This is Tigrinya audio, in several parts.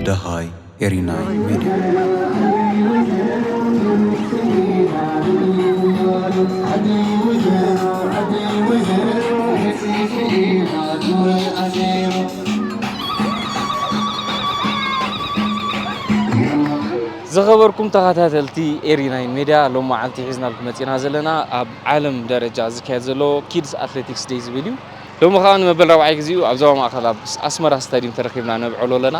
ደሃይ ኤሪናይ ሜድያ። ዝኸበርኩም ተኸታተልቲ ኤሪ ናይን ሜድያ፣ ሎም መዓልቲ ሒዝናልኩም መፂና ዘለና ኣብ ዓለም ደረጃ ዝካየድ ዘሎ ኪድስ ኣትሌቲክስ ዴይ ዝብል እዩ። ሎሚ ከዓ ንመበል ራብዓይ ግዜኡ ኣብ ዞባ ማእኸል ኣብ ኣስመራ ስታዲየም ተረኺብና ነብዕሎ ኣለና።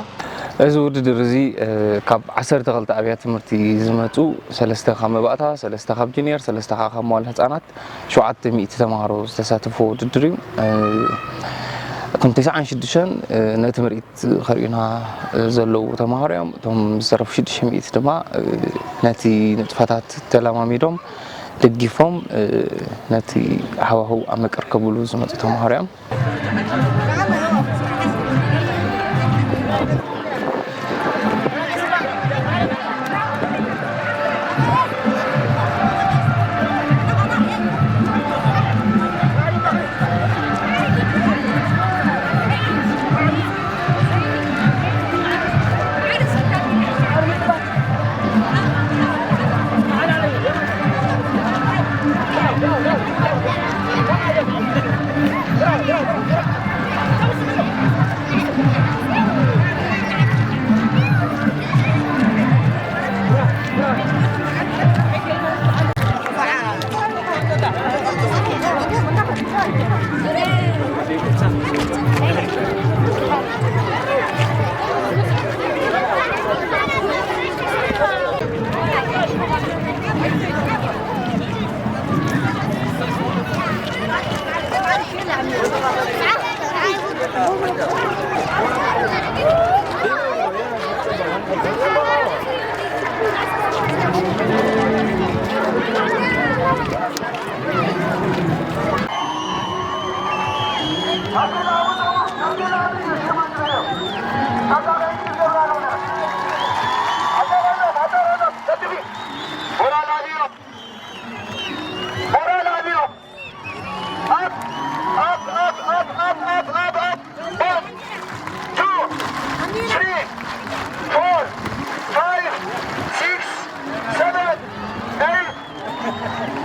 እዚ ውድድር እዚ፣ እ፣ ካብ ዓሰርተ ክልተ ኣብያተ ትምህርቲ ዝመፁ፣ ሰለስተ ካብ መባእታ፣ ሰለስተ ካብ ጁኒየር፣ ሰለስተ ከዓ ካብ መዋለ ህፃናት፣ ሸውዓተ ሚእቲ ተምሃሮ ዝተሳተፍዎ ውድድር እዩ። እ፣ እቶም ተስዓን ሽዱሽተን፣ እ፣ ነቲ ምርኢት ከርእዩና ዘለዉ ተምሃሮ እዮም። እቶም ዝተረፉ ሽዱሽተ ሚእቲ ድማ፣ እ፣ ነቲ ንጥፈታት ተለማሚዶም፣ ደጊፎም፣ እ፣ ነቲ ሃዋህው ኣብ መቀር ከብሉ ዝመጹ ተምሃሮ እዮም። Up, up, up, up, up, up, up, up. One, two, three, four, five, six, seven, eight.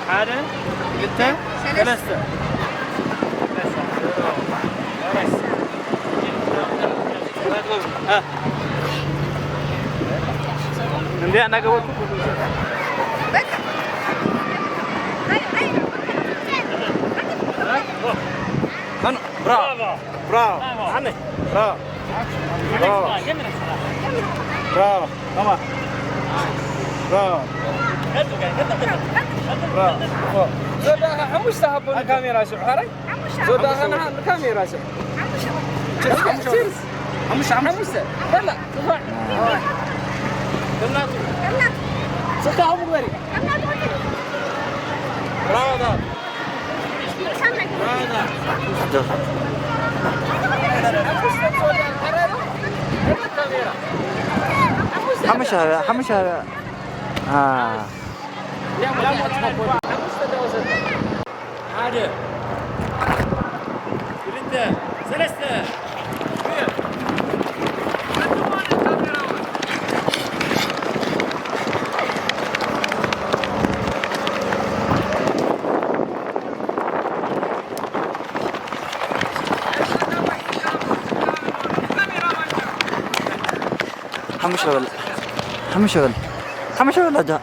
ሓደ፣ ክልተ፣ ሰለስተ። እንዴ አናገበኩ። Bravo. Bravo. Bravo. Bravo. Bravo. Come on. Bravo. Bravo. ዞዳ ሓሙሽተ ሃቦ ንካሜራ ሽዑ ሓራይ። ዞዳ ሓሙሽተ። ንካሜራ ሽዑ። ቺርስ፣ ቺርስ። ሓሙሽተ፣ ሓሙሽተ። በላ። ስልካ ኹም ግበሪ። ብራቮ። ሓሙሽተ፣ ሓሙሽተ። ሓደ፣ ክልተ፣ ሰለስተ። ሓሙሽተ በል። ሓሙሽተ በል። ሓሙሽተ በል ኣጆኻ።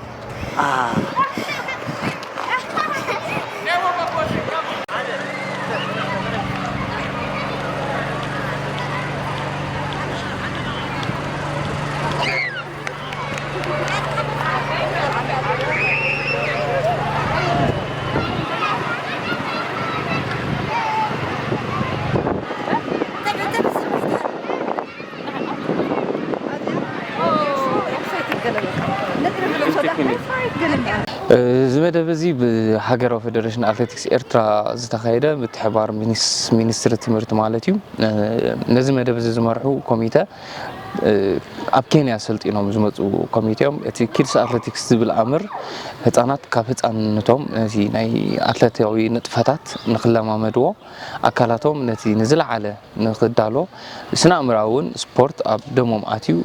እዚ መደብ እዚ ብሃገራዊ ፌደሬሽን ኣትሌቲክስ ኤርትራ ዝተኻየደ ምትሕብባር ሚኒስ-፣ ሚኒስትሪ ትምህርቲ ማለት እዩ። ነዚ መደብ እዚ ዝመርሑ ኮሚተ ኣብ ኬንያ ሰልጢኖም ዝመፁ ኮሚቴ እዮም። እቲ ኪድስ ኣትሌቲክስ ዝብል ኣምር ህፃናት ካብ ህፃንነቶም ነቲ ናይ ኣትሌታዊ ንጥፈታት ንክለማመድዎ፣ ኣካላቶም ነቲ ንዝለዓለ ንክዳሎ፣ ስነ ኣእምራዊ እውን ስፖርት ኣብ ደሞም ኣትዩ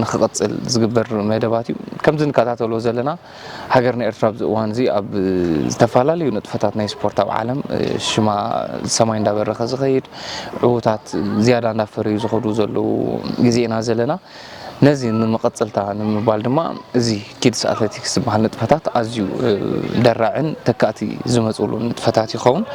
ንክቕፅል ዝግበር መደባት እዩ። ከምዚ ንከታተሎ ዘለና ሃገርና ኤርትራ ኣብዚ እዋን እዚ ኣብ ዝተፈላለዩ ንጥፈታት ናይ ስፖርት ኣብ ዓለም ሽማ ሰማይ እንዳበረኸ ዝኸይድ፣ ዕዉታት ዝያዳ እንዳፈረዩ ዝኸዱ ዘለዉ ግዜ ኢና ዘለና። ነዚ ንምቕጽልታ ንምባል ድማ እዚ ኪድስ ኣትሌቲክስ ዝበሃል ንጥፈታት ኣዝዩ ደራዕን ተካእቲ ዝመፅሉ ንጥፈታት ይኸውን።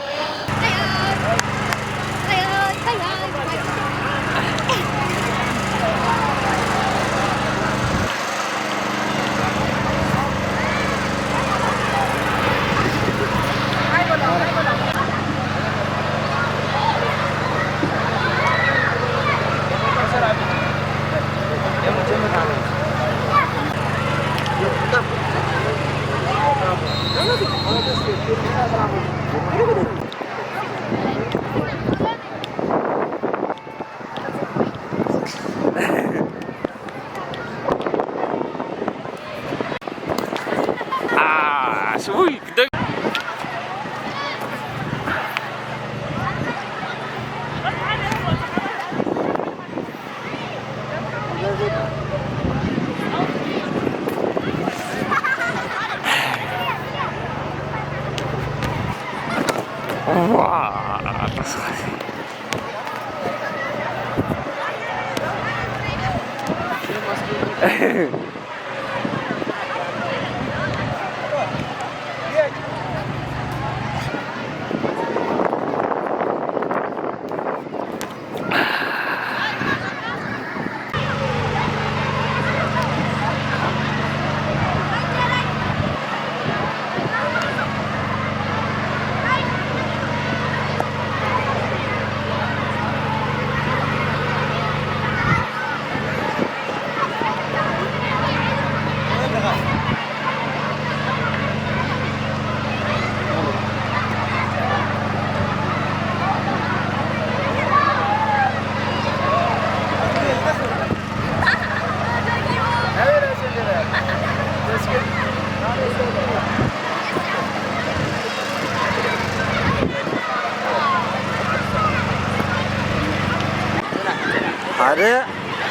ሓደ፣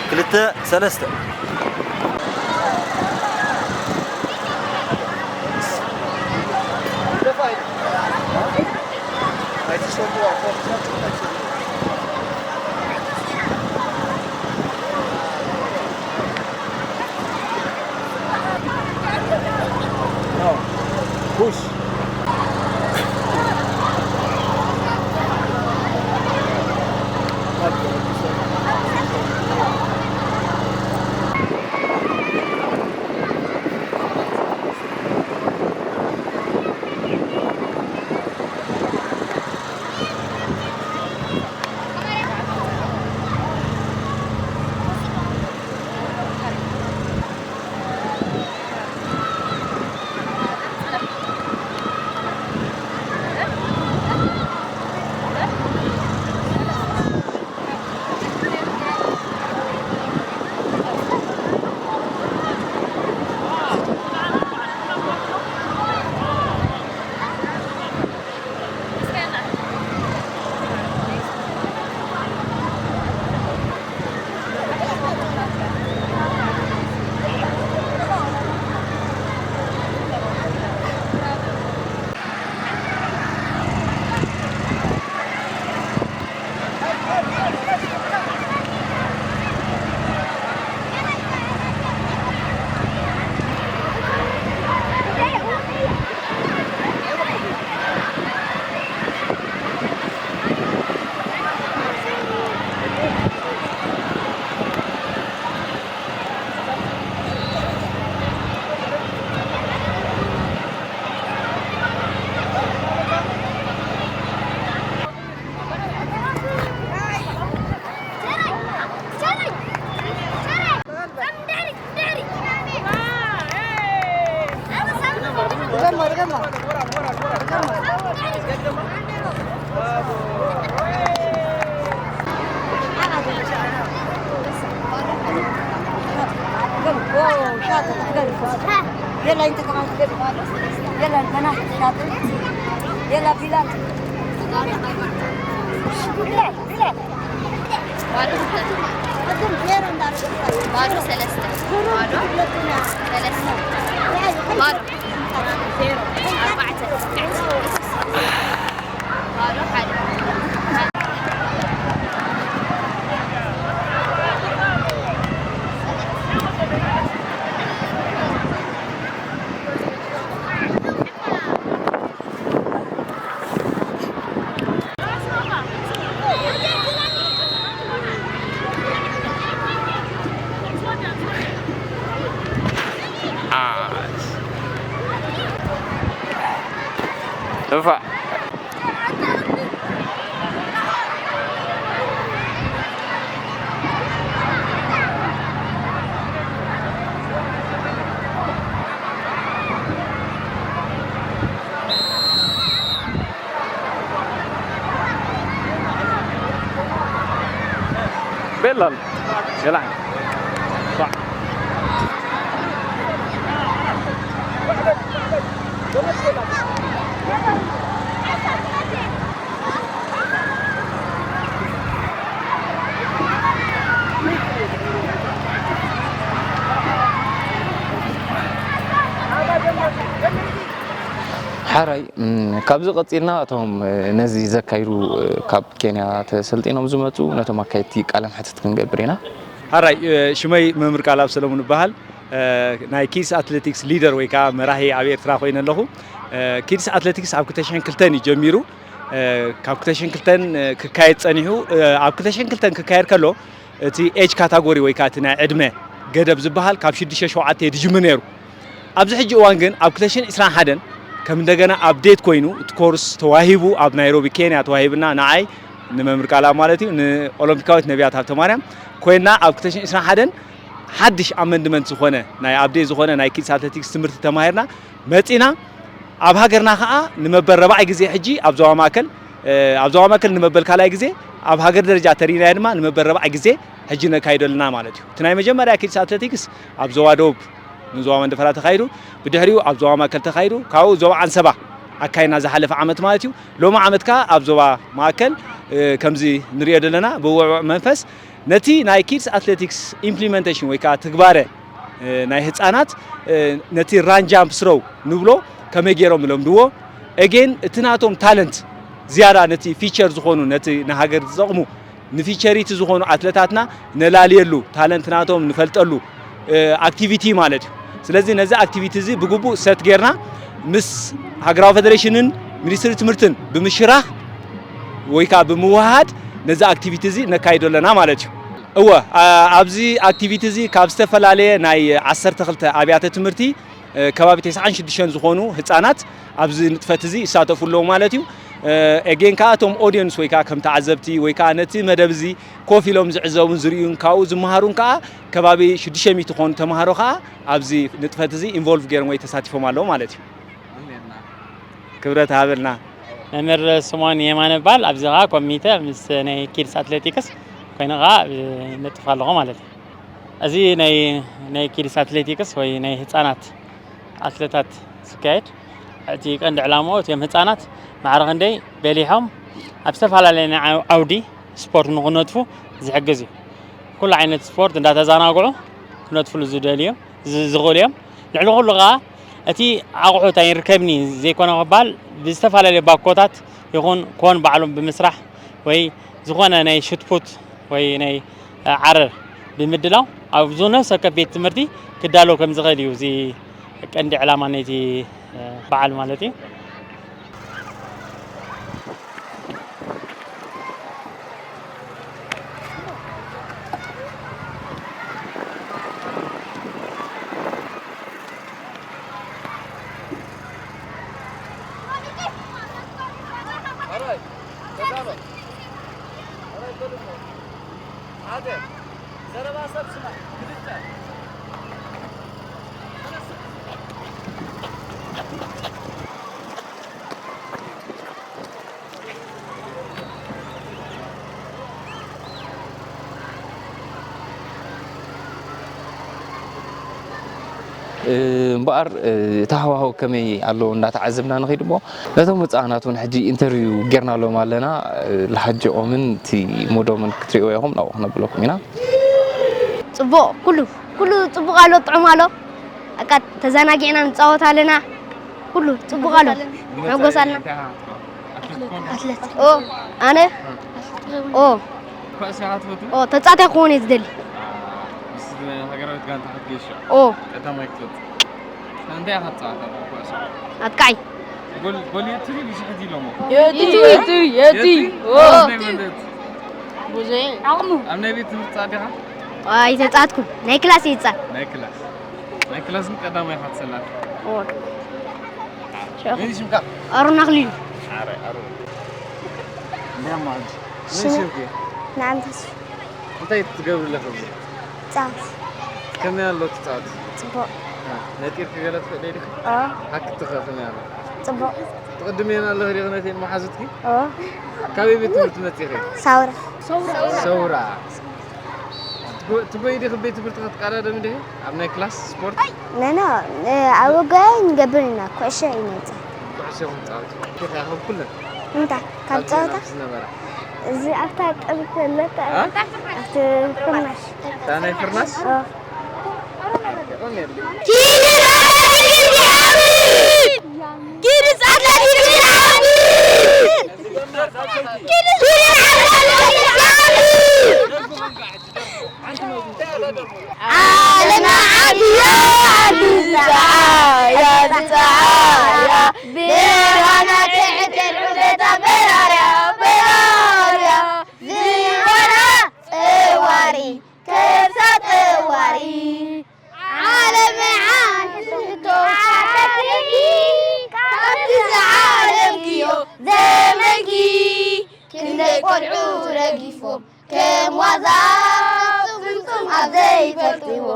ክልተ፣ ሰለስተ። شاطر، تقدر تفوز. يلا، انت كمان تقدر. يلا البنات شاطر. يلا بلال. بلال، بلال. ባዶ ክልተ። ቅድም ዜሮ እንዳረገ። ባዶ ሰለስተ። ባዶ ሰለስተ። ባዶ። ኣርባዕተ። ባዶ ሓደ። ቤላል ገላን ሓራይ ካብዚ ቀፂልና እቶም ነዚ ዘካይዱ ካብ ኬንያ ተሰልጢኖም ዝመፁ ነቶም ኣካየድቲ ቃለ መሕትት ክንገብር ኢና። ሓራይ ሽመይ መምህር ቃላብ ሰለሙን ይበሃል። ናይ ኪድስ ኣትሌቲክስ ሊደር ወይ ከዓ መራሒ ኣብ ኤርትራ ኮይነ ኣለኹ። ኪድስ ኣትሌቲክስ ኣብ ክልተ ሽሕን ክልተን እዩ ጀሚሩ። ካብ ክልተ ሽሕን ክልተን ክካየድ ፀኒሑ። ኣብ ክልተ ሽሕን ክልተን ክካየድ ከሎ እቲ ኤጅ ካታጎሪ ወይ ከዓ እቲ ናይ ዕድመ ገደብ ዝበሃል ካብ ሽዱሽተ ሸውዓተ እዩ ዝጅምር ነይሩ። ኣብዚ ሕጂ እዋን ግን ኣብ ክልተ ሽሕን ዕስራን ሓደን ከም እንደገና ኣፕዴት ኮይኑ እቲ ኮርስ ተዋሂቡ ኣብ ናይሮቢ ኬንያ ተዋሂብና ንዓይ ንመምህር ቃላ ማለት እዩ ንኦሎምፒካዊት ነቢያት ሃብተማርያም ኮይና ኣብ ክልተ ሽሕን ዕስራን ሓደን ሓድሽ ኣመንድመንት ዝኾነ ናይ ኣፕዴት ዝኾነ ናይ ኪድስ ኣትሌቲክስ ትምህርቲ ተማሂርና መፂና ኣብ ሃገርና ከዓ ንመበል ረባዓይ ግዜ ሕጂ ኣብ ዞባ ማእከል ኣብ ዞባ ማእከል ንመበል ካልኣይ ግዜ ኣብ ሃገር ደረጃ ተሪናዮ ድማ ንመበል ረባዓይ ግዜ ሕጂ ነካይዶ ኣለና ማለት እዩ። እቲ ናይ መጀመርያ ኪድስ ኣትሌቲክስ ኣብ ዞባ ደቡብ ንዞባ መንደፈራ ተኻይዱ፣ ብድሕሪኡ ኣብ ዞባ ማእከል ተኻይዱ፣ ካብኡ ዞባ ዓንሰባ ኣካይና ዝሓለፈ ዓመት ማለት እዩ። ሎሚ ዓመት ከዓ ኣብ ዞባ ማእከል ከምዚ ንሪኦ ዘለና ብውዕውዕ መንፈስ ነቲ ናይ ኪድስ ኣትሌቲክስ ኢምፕሊመንቴሽን ወይ ከዓ ትግባረ ናይ ህፃናት ነቲ ራን ጃምፕ ስሮው ንብሎ ከመይ ገይሮም ይለምድዎ ኤጌን እቲ ናቶም ታለንት ዝያዳ ነቲ ፊቸር ዝኾኑ ነቲ ንሃገር ዝጠቕሙ ንፊቸሪቲ ዝኾኑ ኣትለታትና ነላልየሉ ታለንት ናቶም ንፈልጠሉ ኣክቲቪቲ ማለት እዩ። ስለዚ ነዚ ኣክቲቪቲ እዚ ብግቡእ ሰት ጌርና ምስ ሃገራዊ ፌደሬሽንን ሚኒስትሪ ትምህርትን ብምሽራኽ ወይ ከዓ ብምውሃድ ነዚ ኣክቲቪቲ እዚ ነካይዶ ኣለና ማለት እዩ። እወ ኣብዚ ኣክቲቪቲ እዚ ካብ ዝተፈላለየ ናይ ዓሰርተ ክልተ ኣብያተ ትምህርቲ ከባቢ ተስዓን ሽዱሽተን ዝኾኑ ህፃናት ኣብዚ ንጥፈት እዚ ይሳተፉ ኣለዉ ማለት እዩ። ኤጌን ከዓ እቶም ኦድየንስ ወይ ከዓ ከም ተዓዘብቲ ወይ ከዓ ነቲ መደብ እዚ ኮፍ ኢሎም ዝዕዘቡን ዝርእዩን ካብኡ ዝመሃሩን ከዓ ከባቢ ሽዱሽተ ሚእቲ ዝኾኑ ተምሃሮ ከዓ ኣብዚ ንጥፈት እዚ ኢንቮልቭ ገይሮም ወይ ተሳቲፎም ኣለዉ ማለት እዩ። ክብረት ሃበልና። መምህር ስምኦን የማነ እባል። ኣብዚ ኸዓ ኮሚተ ምስ ናይ ኪድስ ኣትሌቲክስ ኮይነ ኸዓ ነጥፍ ኣለኹ ማለት እዩ። እዚ ናይ ናይ ኪድስ ኣትሌቲክስ ወይ ናይ ህፃናት ኣትሌታት ዝካየድ እቲ ቀንዲ ዕላምኡ እቲኦም ህፃናት ማዕረ ክንደይ በሊሖም ኣብ ዝተፈላለየ ናይ ዓው- ዓውዲ ስፖርት ንክነጥፉ ዝሕግዝ እዩ። ኩሉ ዓይነት ስፖርት እንዳተዘናግዑ ክነጥፍሉ ዝደልዩ እዮም። ዝ- ዝኽእሉ እዮም። ልዕሊ ኩሉ ከዓ እቲ ኣቑሑት ኣይርከብኒ ዘይኮነ ክበሃል ብዝተፈላለዩ ባኮታት ይኹን ኮን ባዕሎም ብምስራሕ ወይ ዝኾነ ናይ ሽትፑት ወይ ናይ ዓረር ብምድላው ኣብ ዝነፍሰ ወከፍ ቤት ትምህርቲ ክዳሎ ከም ዝኽእል እዩ እዚ ቀንዲ ዕላማ ናይቲ በዓል ማለት እዩ። እምበኣር እቲ ሃዋህው ከመይ ኣሎ እንዳተዓዘብና ንኸይድ እሞ ነቶም ህፃናት እውን ሕጂ ኢንተርቪው ጌርናሎም ኣለና። ልሃጀኦምን እቲ ሞዶምን ክትሪእዎ ኢኹም፣ ናብኡ ክነብለኩም ኢና። ፅቡቕ ኩሉ ኩሉ ፅቡቕ ኣሎ፣ ጥዑም ኣሎ። በቃ ተዘናጊዕና ንፃወት ኣለና። ኩሉ ፅቡቕ ኣሎ። ንሕጎስ ኣለና። ኣትለት ኦ ኣነ ኦ ኩዕሶ ኢኻ ትፈቱ? ኦ ተፃታይ ክኾን እየ ዝደሊ። ምስ ሃገራዊት ጋንታ ክትገይሽ ኦ ቀዳማይ ክትወጽእ። እንታይ ኢኻ ትጻወት ኣብ ኩዕሶ? ኣጥቃዓይ ጎል ጎል የትሪ ብስሕት ኢሎሞ። የቲ የቲ የቲ ኣብ ናይ መን? ብዙይ ዓቕሙ ኣብ ናይ ቤት ትምህርቲ ጻዲኻ? ኣይተፃትኩን። ናይ ክላስ ይፃል ናይ ክላስ ናይ ክላስ ግን ቀዳማይ ኢኻ ትሰላፍ። ኦ መን ሽምካ? ኣሮን ኣኽሊሉ ኣረ ኣረ። እንዲያማ እንጂ መን ሽምክ? ንዓም ተስፋ እንታይ ትገብር ኣለኻ? ኣብዚ ጻፍ ከመይ ኣሎ ትጻወት? ጽቡቕ ነጢርክ ገለ ትኽእሊ ዲኺ? ኦ ሃክትኸ ከመይ ኣሎ? ጽቡቕ ትቕድሜን ኣለኺ ዲኺ ነተን መሓዙትኪ? ኦ ካበይ ቤት ትምህርቲ መጺኺ? ሳውራ ሰውራ ትጎ- ትጎይ ዲኺ ቤት ትምህርቲ ክትቀዳደሚ ዲኺ? ኣብ ናይ ክላስ ስፖርት ነኖ ኣብ ወጋይ ንገብር ኢና ኩዕሾ ኢና ንጻወት ኩዕሶ ኢኹም ትጻወቱ? ዲኺ ኢኹም ኩለን እንታይ ካብ ጸወታ ዝነበራ እዚ ኣብታ ጥርት ለጠ እ? ኣብቲ ፍርናሽ እታ ናይ ፍርናስ? ኦ ዓለምና ዓብያ ብዝፀዓያ ብፀዓያ ብርሃና ትሕደር ዑደታ በራርያ በራርያ ዝወራ ጠዋሪ ከብሳ ጠዋሪ ዓለመይ ዓንቶ ሓተትኪ ካብቲ ዝዓለምክዮ ዘመንኪ ክንደይ ቆልዑ ረጊፎም ከም ዋዛ ጽምጽም ኣብ ዘይፈልጥዎ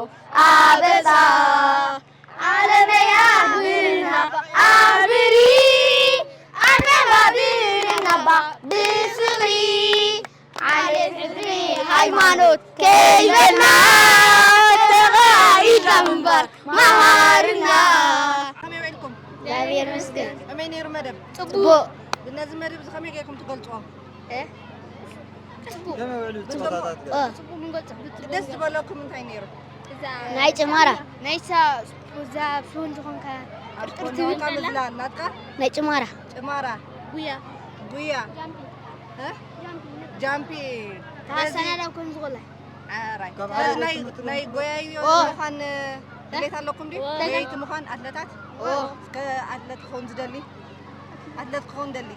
ኣበሳ ዓለመይ ኣኽብርና ኣኽብሪ ኣነባብርና ባ ብፍቕሪ ዓሌት ሕድሪ ሃይማኖት ከይበልና ተኻኢድና ምንባር መሃርና። ከመይ ውዒልኩም? እግዚኣብሔር ይመስገን። ከመይ ነይሩ መደብ? ጽቡቕ ነዚ መደብ እዚ ከመይ ጌርኩም ትገልጽዎ? እ? ጽቡቕ። ብቶም ኦ፣ ጽቡቕ ምንገልጽ ደስ ዝበለኩም እንታይ ነይሩ? ናይ ጭማራ ናይ እዛ ሶል ዝኾንካ ኣብ ጎንካ ምዝላል ናትካ ናይ ጭማራ ጭማራ ጉያ ጉያ እ? ጃምፒ ተዋሳና ዳብ ከም ዝኾላ ኣራይ ካብ ስለዚ ሓደ ናይ ቤት ትምህርቲ ናይ ጎያዩ ኦ። ምዃን ድሌት ኣለኩም ድዩ? ኦ። ጎየይቲ ምዃን ኣትለታት ኦ። እስከ ኣትለት ክኸውን ዝደሊ ኣትለት ክኸውን ደሊ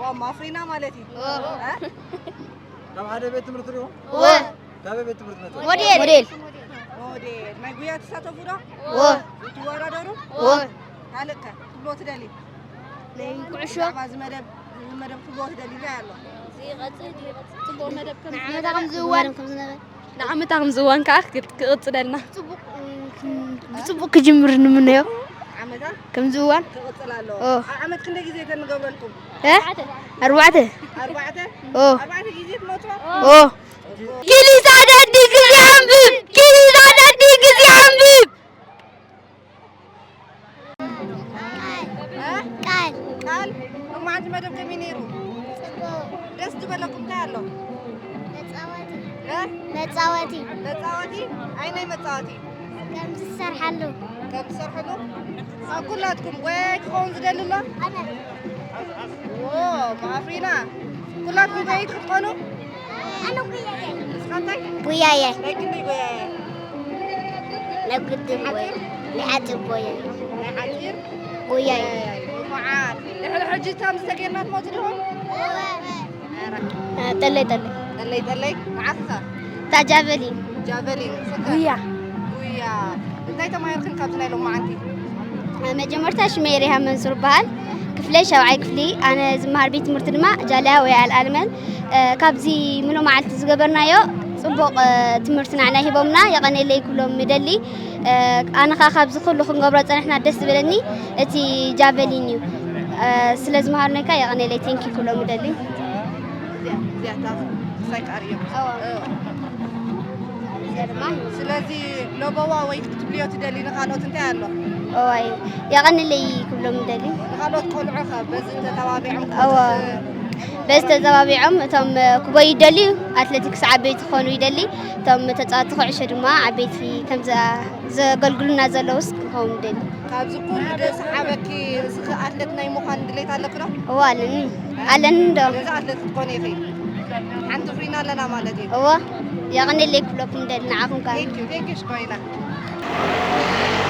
ዋው ማፍሪና ማለት እዩ ኦ። እ? ካብ ሓደ ቤት ትምህርቲ ዲኹም? ወ ካበይ ቤት ትምህርቲ መጽእ? ሞዴል ሞዴል ሞዴል ናይ ጉያ ትሳተፉ ዶ? ወ ትወዳደሩ? ወ ካልእ ከ ትብሎ ትደሊ? ናይ ኩዕሾ ብዛዕባ እዚ መደብ እዚ መደብ ትብሎ ትደሊ እንታይ ኣሎ? ጽቡቕ መደብ ከም ንዓመታ ከም ዝእዋን ንዓመታ ከም ዝእዋን ከዓ ክቅጽለልና ብጽቡቕ ክጅምር ንምነዮ ዓመታ ከም ዝእዋን ክቕጽል ኣለዎ ኦ። ኣብ ዓመት ክንደይ ግዜ ከ ንገብረልኩም? እ? ኣርባዕተ ኣርባዕተ ኦ ኣርባዕተ ግዜ ትመፅዎ? ኦ ኪሊስ ኣዳዲ ግዜ ኣንብብ ኪሊስ ኣዳዲ ግዜ ኣንብብ እ? ቃል ቃል ሎማዓንቲ መደብ ከመይ ነይሩ? ደስ ዝበለኩም እንታይ ኣሎ? እ? መጻወቲ መጻወቲ ኣይናይ መጻወቲ ከም ዝሰርሓሉ ከም ዝሰርሕሉ ኣብ ኩላትኩም ጎያይ ክኸውን ዝደሊ ኣሎ? ዎ ማፍሪና ኩላትኩም ጎያይት ክትኾኑ? ኣነ ጉያየ ንስኻ እንታይ? ጉያየ ናይ ክንደይ ጎያየ? ናይ ግድን ጎየ ናይ ሓጺር ጎየ ናይ ሓጺር ጉያየ ምዓት ድሕሪ ሕጂ ከምዚ ተጌርና ትመፁ ዲኹም? ጠለይ ጠለይ ጠለይ ጠለይ መዓስ ኸ? እታ ጃቨሊን ጃቨሊን ስንት? ጉያ ጉያ እንታይ ተማሂርክን ካብዚ ናይ ሎማዓንቲ? መጀመርታ ሽመይ ሪሃ መንሱር በሃል ክፍለይ ሻብዓይ ክፍሊ ኣነ ዝመሃር ቤት ትምህርቲ ድማ ጃልያ ወይ ኣልኣልመን ካብዚ ምሎ መዓልቲ ዝገበርናዮ ፅቡቕ ትምህርቲ ናዕና ሂቦምና የቐኔለይ ክብሎም ምደሊ ኣነ ኸዓ ካብዚ ኩሉ ክንገብሮ ፀንሕና ደስ ዝበለኒ እቲ ጃቨሊን እዩ ስለ ዝመሃርነካ የቐኔለይ ቴንኪ ክብሎም ምደሊ እዚኣታ ሳይ ከኣርዮ ድማ ስለዚ ለበዋ ወይ ክትብልዮ ትደሊ ንኻልኦት እንታይ ኣሎ? እዋይ የቐንለይ ክብሎም ደሊ። ንኻልኦት ቆልዑ ከ በዚ ተተባቢዖም እዋ በዚ ተዘባቢዖም እቶም ክጎዩ ይደልዩ ኣትሌቲክስ ዓበይቲ ክኾኑ ይደሊ። እቶም ተፃወቲ ኩዕሾ ድማ ዓበይቲ ከም ዘገልግሉና ዘለውስ ክኸውን ይደሊ። ካብዚ ኩሉ ደስ ሓበኪ እስኺ ኣትሌት ናይ ምዃን ድሌት ኣለኪ ዶ? እዋ ኣለኒ ኣለኒ እንዶ ገዛ ኣትሌት ክትኮኒ ኢኺ። ሓንቲ ፍሪና ኣለና ማለት እዩ። እዋ የቐንለይ ክብለኩም ደሊ ንዓኹም ከ Thank you, thank you ሽኮይና።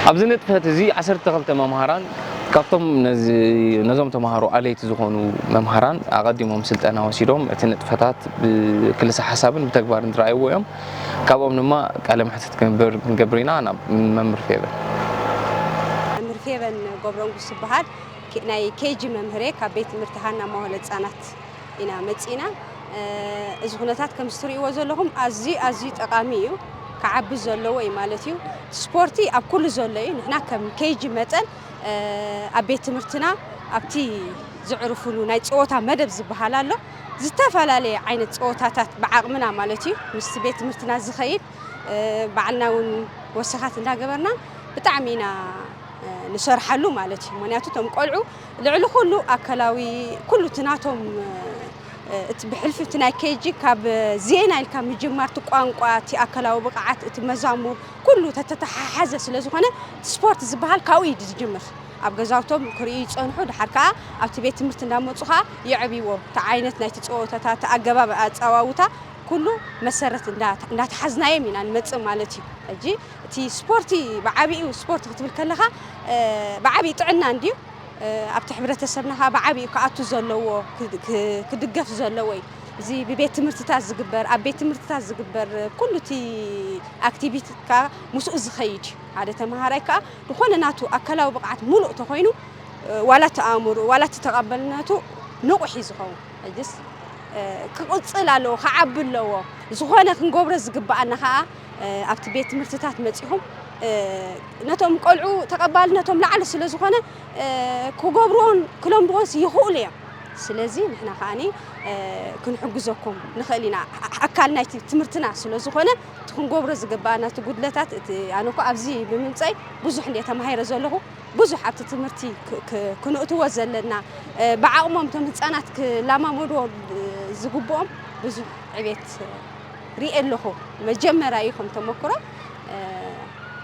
ኣብዚ ንጥፈት እዚ ዓሰርተ ክልተ መምሃራን ካብቶም ነዚ- ነዞም ተምሃሮ ኣለይቲ ዝኾኑ መምሃራን ኣቐዲሞም ስልጠና ወሲዶም እቲ ንጥፈታት ብክልሰ ሓሳብን ብተግባርን ዝረኣይዎ እዮም። ካብኦም ድማ ቃለ መሕትት ክንገብር ክንገብር ኢና ናብ መምህር ፌበን። መምህር ፌበን ገብረንጉስ ዝበሃል ኬ- ናይ ኬጂ መምህር እየ። ካብ ቤት ትምህርቲ ሃና መዋእለ ህፃናት ኢና መፂና። እዚ ኩነታት ከም እትሪእዎ ዘለኹም ኣዝዩ ኣዝዩ ጠቓሚ እዩ። ክዓቢ ዘለዎ እዩ ማለት እዩ። ስፖርቲ ኣብ ኩሉ ዘሎ እዩ። ንሕና ከም ኬጂ መጠን ኣብ ቤት ትምህርትና ኣብቲ ዘዕርፉሉ ናይ ፀወታ መደብ ዝበሃል ኣሎ። ዝተፈላለየ ዓይነት ፀወታታት ብዓቕምና ማለት እዩ ምስቲ ቤት ትምህርትና ዝኸይድ ባዕልና እውን ወሰኻት እንዳገበርና ብጣዕሚ ኢና ንሰርሓሉ ማለት እዩ። ምክንያቱ እቶም ቆልዑ ልዕሊ ኩሉ ኣካላዊ ኩሉ እቲ ናቶም እቲ ብሕልፊ እቲ ናይ ኬጂ ካብ ዜና ኢልካ ምጅማር እቲ ቋንቋ እቲ ኣካላዊ ብቕዓት እቲ መዛሙር ኩሉ ተተተሓሓዘ ስለ ዝኾነ ስፖርት ዝበሃል ካብኡ እዩ ዝጅምር። ኣብ ገዛውቶም ክርእዩ ይፀንሑ፣ ድሓር ከዓ ኣብቲ ቤት ትምህርቲ እንዳመፁ ከዓ የዕብይዎ። እቲ ዓይነት ናይቲ ፀወታታት፣ እቲ ኣገባብ ኣፀዋውታ ኩሉ መሰረት እንዳ- እንዳተሓዝናዮም ኢና ንመፅእ ማለት እዩ። ሕጂ እቲ ስፖርቲ ብዓብኡ ስፖርት ክትብል ከለኻ ብዓብኡ ጥዕና እንድዩ ኣብቲ ሕብረተሰብና ከዓ ብዓብኡ ክኣቱ ዘለዎ ክድገፍ ዘለዎ እዩ። እዚ ብቤት ትምህርትታት ዝግበር ኣብ ቤት ትምህርትታት ዝግበር ኩሉ እቲ ኣክቲቪቲ ከዓ ምስኡ ዝኸይድ እዩ። ሓደ ተምሃራይ ከዓ ዝኾነ ናቱ ኣካላዊ ብቕዓት ሙሉእ ተኾይኑ ዋላ እቲ ኣእምሩ ዋላ እቲ ተቐበልነቱ ንቑሕ እዩ ዝኸውን። ሕጅስ ክቕፅል ኣለዎ፣ ክዓቢ ኣለዎ። ዝኾነ ክንገብሮ ዝግብኣና ከዓ ኣብቲ ቤት ትምህርትታት መፂኹም ነቶም ቆልዑ ተቐባልነቶም ላዕሊ ስለ ዝኾነ ክገብርዎን ክለምድዎን ይኽእሉ እዮም። ስለዚ ንሕና ከዓኒ ክንሕግዘኩም ንኽእል ኢና። ኣካል ናይቲ ትምህርትና ስለ ዝኾነ እቲ ክንገብሮ ዝግብኣና እቲ ጉድለታት እቲ ኣነ እኮ ኣብዚ ብምምፀይ ብዙሕ እንደ ተማሂረ ዘለኹ ብዙሕ ኣብቲ ትምህርቲ ክንእትዎ ዘለና ብዓቕሞም እቶም ህፃናት ክላማመድዎ ዝግብኦም ብዙሕ ዕቤት ሪኤ ኣለኹ። መጀመርያ እዩ ከም ተመክሮ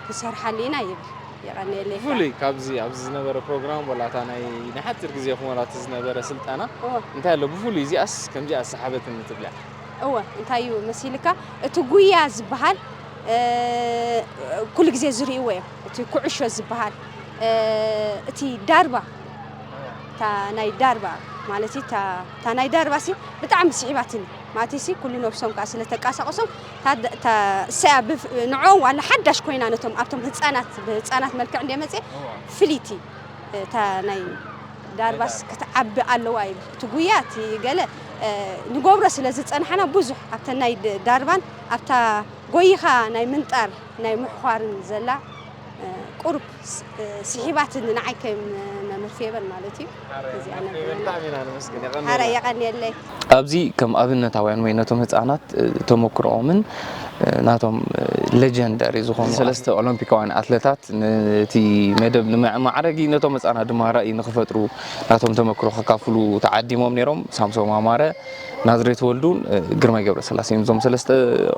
ክሰርሓሉ ኢና ይብል። የቐንየለይ። ብፍሉይ ካብዚ ኣብዚ ዝነበረ ፕሮግራም ወላ እታ ናይ ንሓፂር ግዜ ክመላቲ ዝነበረ ስልጠና እንታይ ኣሎ ብፍሉይ እዚኣስ ከምዚኣ ሰሓበትኒ ትብልያ? እወ እንታይ እዩ መሲልካ እቲ ጉያ ዝበሃል ኩሉ ግዜ ዝርእይዎ እዮም። እቲ ኩዕሾ ዝበሃል እቲ ዳርባ እታ ናይ ዳርባ ማለት እዩ። እታ ናይ ዳርባ ሲ ብጣዕሚ ስሒባትኒ ማለት ሲ ኩሉ ነብሶም ከዓ ስለተቃሳቀሶም እሰያ ንዖም ዋላ ሓዳሽ ኮይና ነቶም ኣብቶም ህፃናት ብህፃናት መልክዕ እንደ መፅእ ፍልይቲ እታ ናይ ዳርባስ ክትዓቢ ኣለዋ እዩ እቲ ጉያ እቲ ገለ ንገብሮ ስለ ዝፀናሕና ብዙሕ ኣብተ ናይ ዳርባን ኣብታ ጎይኻ ናይ ምንጣር ናይ ምሕዃርን ዘላ ቁሩብ ስሒባትኒ ንዓይ ከም መምህር ፌበን ማለት እዩ። እዚኣ ነግረና። ብጣዕሚ ኢና ነመስግን። ሓራ የቐንየልና። የቐንየለይ። ኣብዚ ከም ኣብነታውያን ወይ ነቶም ህፃናት ተመክሮኦምን ናቶም ሌጀንደሪ ዝኾኑ ሰለስተ ኦሎምፒካውያን ኣትለታት ነቲ መደብ ንመዕማዕረጊ ነቶም ህፃናት ድማ ራእይ ንክፈጥሩ ናቶም ተመክሮ ከካፍሉ ተዓዲሞም ነይሮም። ሳምሶም ኣማረ፣ ናዝሬት ወልዱን ግርማይ ገብረስላሴን እዞም ሰለስተ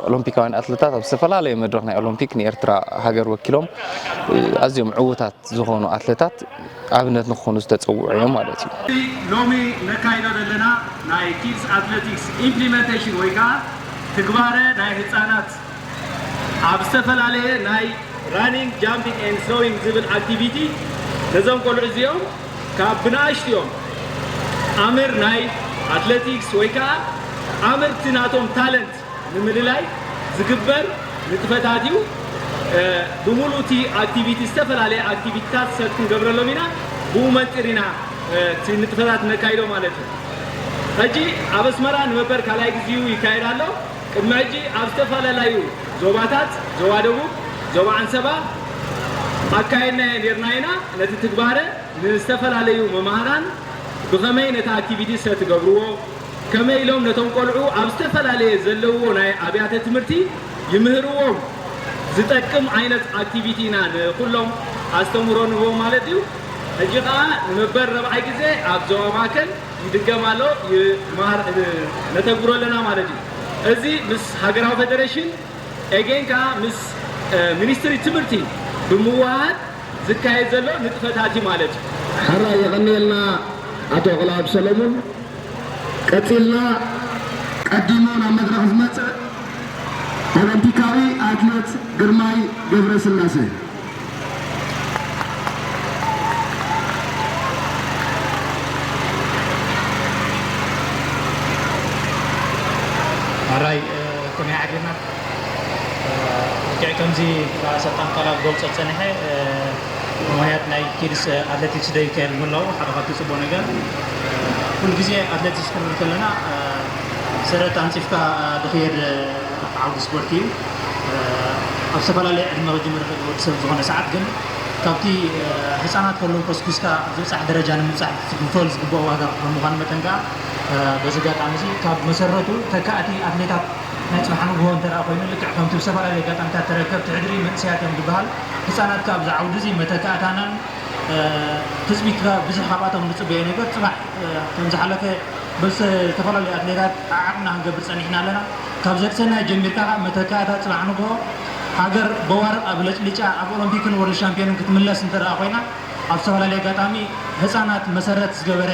ኦሎምፒካውያን ኣትለታት ኣብ ዝተፈላለየ መድረኽ ናይ ኦሎምፒክ ንኤርትራ ሃገር ወኪሎም ኣዝዮም ዕዉታት ዝኾኑ ኣትለታት ኣብነት ንክኾኑ ዝተፀውዑ እዮም ማለት እዩ። ሎሚ ነካይዶ ዘለና ናይ ኪድስ ኣትለቲክስ ኢምፕሊመንቴሽን ወይ ከዓ ትግባረ ናይ ህፃናት ኣብ ዝተፈላለየ ናይ ራኒንግ ጃምፒንግ ኤንድ ስሮዊንግ ዝብል ኣክቲቪቲ ነዞም ቆልዑ እዚኦም ካብ ብንኣሽትዮም ኣምር ናይ ኣትለቲክስ ወይ ከዓ ኣምርቲ ናቶም ታለንት ንምልላይ ዝግበር ንጥፈታት እዩ። ብሙሉ እቲ ኣክቲቪቲ ዝተፈላለየ ኣክቲቪቲታት ሰት ክንገብረሎም ኢና። ብኡ መንፅር ኢና እቲ ንጥፈታት ነካይዶ ማለት እዩ። ሕጂ ኣብ ኣስመራ ንመበር ካልኣይ ግዚኡ ይካየድ ኣሎ። ቅድሚ ሕጂ ኣብ ዝተፈላለዩ ዞባታት ዞባ ደቡብ፣ ዞባ ዓንሰባ ኣካየድናዮ ነርና ኢና። ነቲ ትግባረ ንዝተፈላለዩ መምሃራን ብኸመይ ነቲ ኣክቲቪቲ ሰ ትገብርዎ፣ ከመይ ኢሎም ነቶም ቆልዑ ኣብ ዝተፈላለየ ዘለውዎ ናይ ኣብያተ ትምህርቲ ይምህርዎም ዝጠቅም ዓይነት ኣክቲቪቲ ኢና ንኩሎም ኣስተምህሮ ንህቦም ማለት እዩ። ሕጂ ከዓ ንመበል ረብዓይ ግዜ ኣብ ዞባ ማእከል ይድገም ኣሎ፣ ይመሃር ነተግብሮ ኣለና ማለት እዩ። እዚ ምስ ሃገራዊ ፌደሬሽን ኤጌን ከዓ ምስ ሚኒስትሪ ትምህርቲ ብምውሃድ ዝካየድ ዘሎ ንጥፈታት እዩ ማለት እዩ። ሕራይ የቐንየልና ኣቶ ኣኽላብ ሰለሙን። ቀጺልና ቀዲሙ ናብ መድረኽ ዝመጽእ ኦሎምፒካዊ ኣትሌት ግርማይ ገብረስላሴ። ሕራይ ከመይ ዓዲርና ልክዕ ከምዚ ኣሰልጣን ቃላ ክገልጾ ዝጸንሐ ምኽንያት ናይ ኪድስ ኣትሌቲክስ ደይ ይካየድ ምህላው ሓደ ካብቲ ጽቡቕ ነገር። ኩሉ ግዜ ኣትሌቲክስ ክንብል ከለና ሰረት ኣንጺፍካ ዝኽየድ ዓውዲ ስፖርት እዩ። ኣብ ዝተፈላለየ ዕድመ ክጅምር ይኽእል ወዲ ሰብ ዝኾነ ሰዓት ግን ካብቲ ህፃናት ከለዉ ኮስኩስካ ኣብ ዝበፃሕ ደረጃ ንምብፃሕ ዝኽፈል ዝግብኦ ዋጋ ከም ምዃኑ መጠን ከዓ በዚ ኣጋጣሚ እዚ ካብ መሰረቱ ተካእቲ ኣትሌታት ናይ ፅባሕ ንግሆ እንተ ኮይኑ ልክዕ ከምቲ ብዝተፈላለየ ኣጋጣሚታት ተረከብቲ ሕድሪ መንእሰያት እዮም ዝበሃል። ህፃናት ከዓ ኣብዚ ዓውዲ እዚ መተካእታናን ትፅቢት ብዙሕ ካብኣቶም ንፅበዮ ነገር ፅባሕ ከም ዝሓለፈ ብዝተፈላለዩ ኣትሌታት ዓዓቕና ክንገብር ፀኒሕና ኣለና። ካብ ዘድሰናይ ጀሚርካ ከዓ መተካእታ ፅባሕ ንግሆ ሃገር በዋርቕ ኣብ ለጭልጫ ኣብ ኦሎምፒክን ወርልድ ሻምፒዮንን ክትምለስ እንተ ደኣ ኮይና ኣብ ዝተፈላለየ ኣጋጣሚ ህፃናት መሰረት ዝገበረ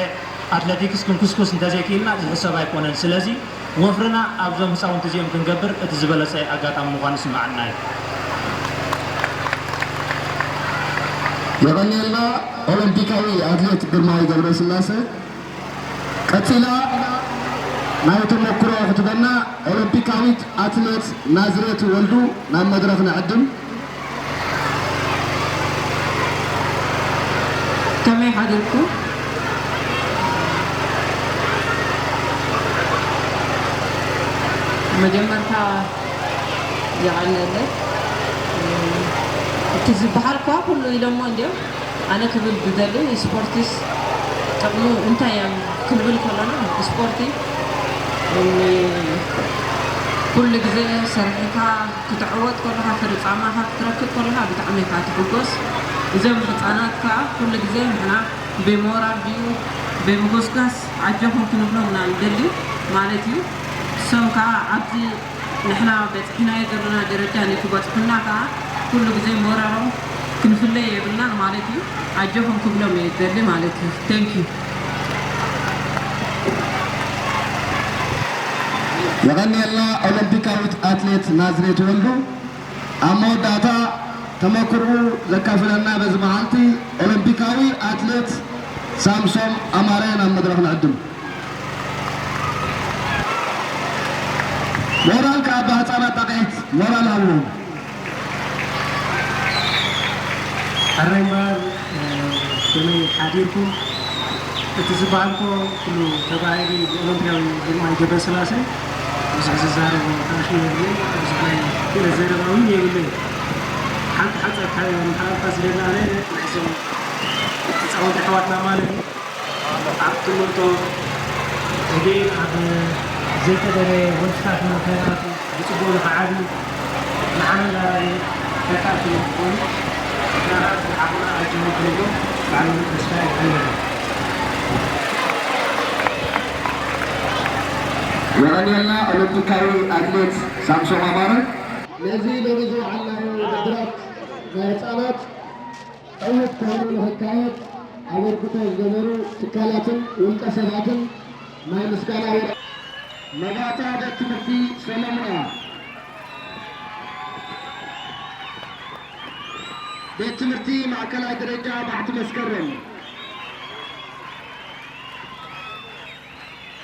ኣትሌቲክስ ክንኩስኩስ እንተዘይክኢልና ዝሕሰብ ኣይኮነን። ስለዚ ወፍርና ኣብዞም ህፃውንቲ እዚኦም ክንገብር እቲ ዝበለፀ ኣጋጣሚ ምዃኑ ይስምዓና እዩ። የቐንየልና ኦሎምፒካዊ ኣትሌት ግርማዊ ገብረስላሴ። ቀጺላ ናይ ተመክሮ ክትበና ኦሎምፒካዊት ኣትሌት ናዝሬት ወልዱ ናብ መድረኽ ንዕድም። ከመይ ሓዲርኩም? መጀመርታ የቐንየለይ። እቲ ዝበሃል እኳ ኩሉ ኢሎሞ እንድዮም። ኣነ ክብል ዝደሊ ስፖርትስ ጥቕሙ እንታይ እዮም ክንብል ከለና ስፖርቲ ኩሉ ግዜ ሰሪሕካ ክትዕወት ከለኻ ፍርፃማኻ ክትረክብ ከለኻ ብጣዕሚ ኢኻ ትሕጎስ። እዞም ህፃናት ከዓ ኩሉ ግዜ ንሕና ብሞራል ድዩ ብምጉስጋስ ዓጀኹም ክንብሎም ኢና ንደሊ ማለት እዩ። እሶም ከዓ ኣብዚ ንሕና በፂሕናዮ ዘለና ደረጃ ንክበፅሑልና ከዓ ኩሉ ግዜ ሞራሎም ክንፍለይ የብልናን ማለት እዩ። ኣጆኹም ክብሎም እየ ዝደሊ ማለት እዩ። Thank you። የቐንየልና ኦሎምፒካዊት ኣትሌት ናዝሬት ወልዱ። ኣብ መወዳእታ ተመክርኡ ዘካፍለና በዚ መዓልቲ ኦሎምፒካዊ ኣትሌት ሳምሶም ኣማረ ናብ መድረኽ ንዕድም። ሞራል ከኣ ብህፃናት ጣቕዒት ሞራል ሃብዎም። ሕራይ እምበኣር ከመይ ሓዲርኩም? እቲ ዝበሃል እኮ ኩሉ ተባሂሉ ብኦሎምፒያዊ ግርማይ ገብረስላሴ ብዙሕ ዝዛረብ ታሪኽ የብለይ። ብዙሕ ናይ ክእለት ዘረባ እውን የብለይ። ሓንቲ ሓፂር ሓቢር መሓላልፋ ዝደሊ ኣነ ናይዞም ህፃውንቲ ኣሕዋትና ማለት እዩ። ኣብ ትምህርቶም እግን ኣብ ዘይተደለየ ወልፍታት ንኸይኣቱ ብፅቡቕ ንኽዓብዩ ንዓና እንዳረኣዩ ተካእቲ ንክኾኑ ንሕና ከዓ ብዓቕምና ኣጆኹም ክንብሎም ብዓብዪ ተስፋ ይሕልም። የቐንየልና ኦሎምፒካዊ ኣትሌት ሳምሶም ኣማረ። ነዚ ሎሚ ዝወዓልናዮ ውድድራት ናይ ህፃናት ዕዉት ኮይኑ ንኽካየድ ኣበርክቶ ዝገበሩ ትካላትን ውልቀ ሰባትን ናይ ምስጋና ወረ መባእታ ቤት ትምህርቲ ሰለሙና፣ ቤት ትምህርቲ ማእከላይ ደረጃ ባሕቲ መስከረም፣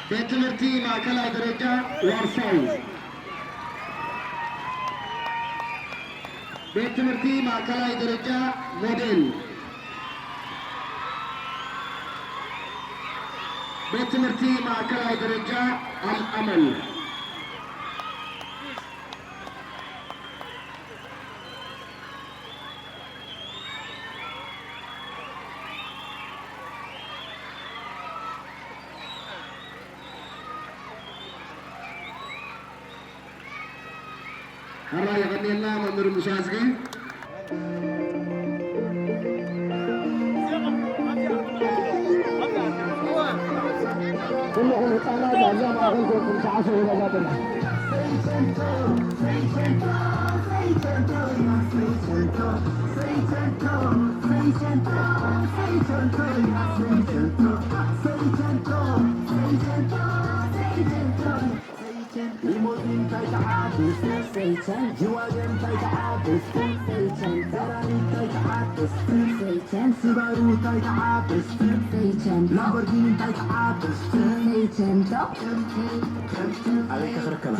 ቤት ትምህርቲ ማእከላይ ደረጃ ዋርሳይ፣ ቤት ትምህርቲ ማእከላይ ደረጃ ሞዴል፣ ቤት ትምህርቲ ማእከላይ ደረጃ ኣልኣመል። ሕራይ የቐንየልና መምህር ሙሳ ኣዝጊ። ኩልኹም ህፃናት ኣብዛ ማእኸል ኮንኩም ሰዓሰዑ ነዛ ደርፊ። ሊሞዚን እንታይ ትዓብስ? ጅዋገን እንታይ ትዓብስ? ፈራሪ እንታይ ትዓብስ? ስባሩ እንታይ ትዓብስ? ላምቦርጊኒ እንታይ ትዓብስ? ኣበይ ከኽረከባ?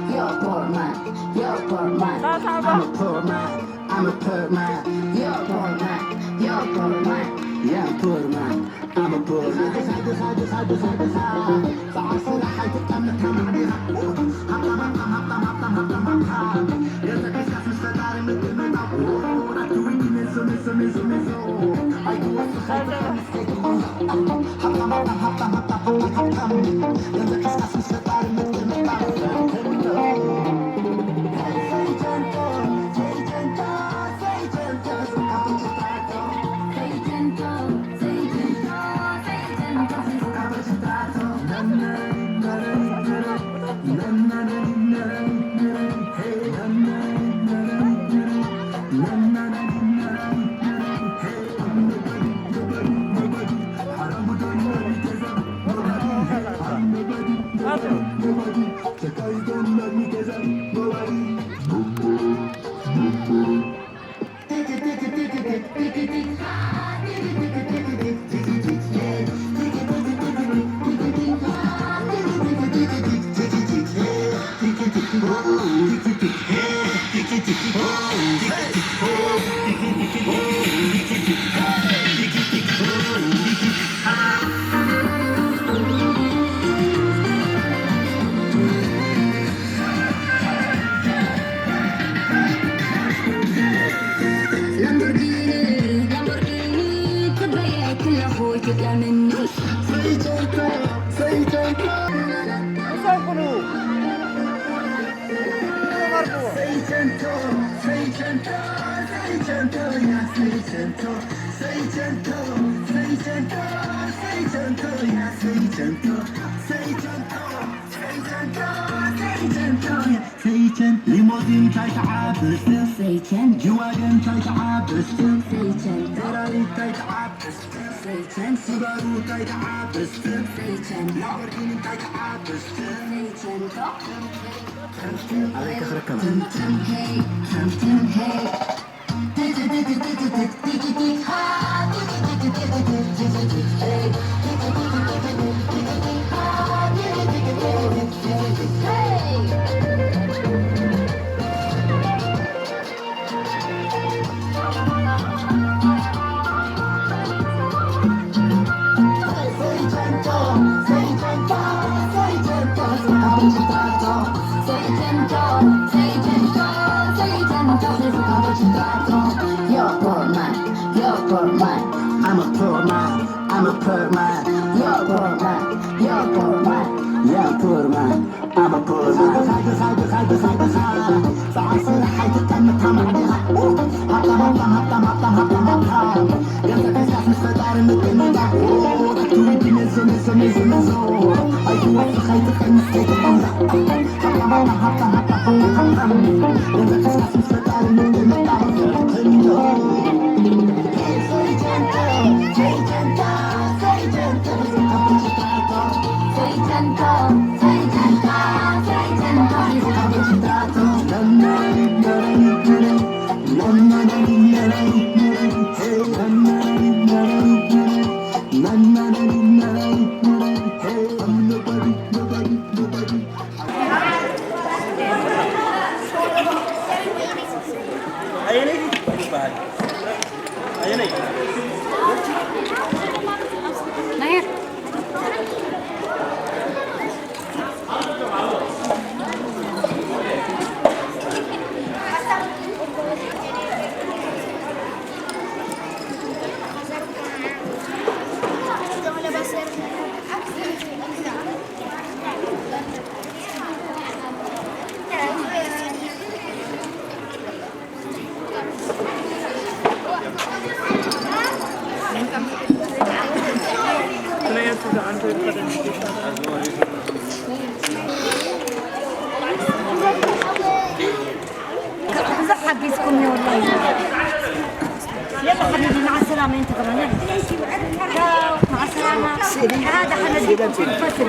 You're a poor man, you're a poor man. I'm a poor man, I'm a poor man. You're a poor man, you're a poor man. Yeah, I'm a poor man, I'm a poor man. ላምቦርጊኒ፣ ላምቦርጊኒ፣ ክበየ ክለኹ ትጥለምኒ። ሰይቸን ሊሞዚን እንታይ ትዓብስ? ሰይቸን ጅዋገን እንታይ ትዓብስ? ሰይቸን ፈራሪ እንታይ ትዓብስ? ሰይቸን ስባሩ እንታይ ትዓብስ? ሰይቸን ላምቦርጊኒ እንታይ ትዓብስ? ሰይቸን ኣበይ ከኽረከባ? You're a poor man, you're a poor man. I'm a poor man, I'm a poor man. You're a poor man, you're a poor man. Yeah, I'm a poor man, I'm a poor man. ጸዓት ስራሕ ኣይትጠምት ተማዕዲኻ። ሃብታም፣ ሃብታም፣ ሃብታም፣ ሃብታም፣ ሃብታም፣ ሃብታም። ገንዘብ ሒዝካስ ምስ ፈጣሪ ምጥምጣም። ኣይትወስኽ፣ ኣይትቐንስ፣ ኣይትቐንስ። ናሄር። ብዙሕ ሓጊዝኩም እየ ወላሂ። يلا حبيبي، مع السلامة، انت كمان، يلا. تشاو، مع السلامة. هذا حمد في الفصل.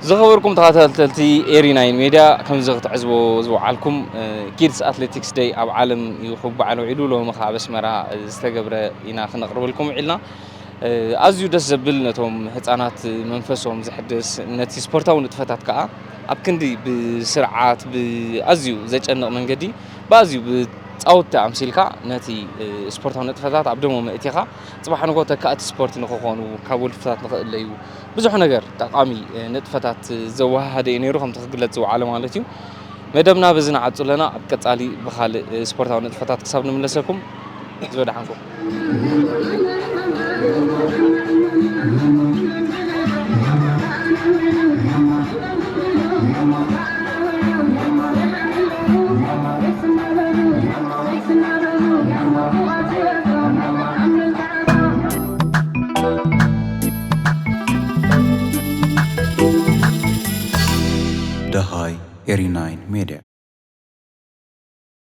ዝኸበርኩም ተኸታተልቲ ኤሪ ናይን ሜድያ፣ ከምዚ ክትዕዝቦ ዝወዓልኩም፣ እ፣ ኪድስ ኣትሌቲክስ ደይ ኣብ ዓለም እዩ ክበዓል ውዒሉ። ሎሚ ከዓ ኣብ ኣስመራ ዝተገብረ ኢና ክነቕርበልኩም ውዒልና። እ፣ ኣዝዩ ደስ ዘብል፣ ነቶም ህፃናት መንፈሶም ዘሕድስ፣ ነቲ ስፖርታዊ ንጥፈታት ከዓ ኣብ ክንዲ ብስርዓት፣ ብኣዝዩ ዘጨንቕ መንገዲ፣ ብኣዝዩ ብፃውቲ ኣምሲልካ ነቲ፣ እ፣ ስፖርታዊ ንጥፈታት ኣብ ደሞ መእቲኻ፣ ፅባሕ ንግሆ ተካእቲ ስፖርት ንክኾኑ፣ ካብ ወልፍታት ንክእለዩ፣ ብዙሕ ነገር ጠቓሚ፣ እ፣ ንጥፈታት ዘወሃሃደ እዩ ነይሩ፣ ከምቲ ክግለጽ ዝወዓለ ማለት እዩ። መደብና በዚ ንዓጹ ኣለና። ኣብ ቀጻሊ ብኻልእ፣ እ፣ ስፖርታዊ ንጥፈታት ክሳብ ንምለሰኩም፣ ዝበደሓንኩም። ደሃይ ኤሪ ናይን ሜድያ።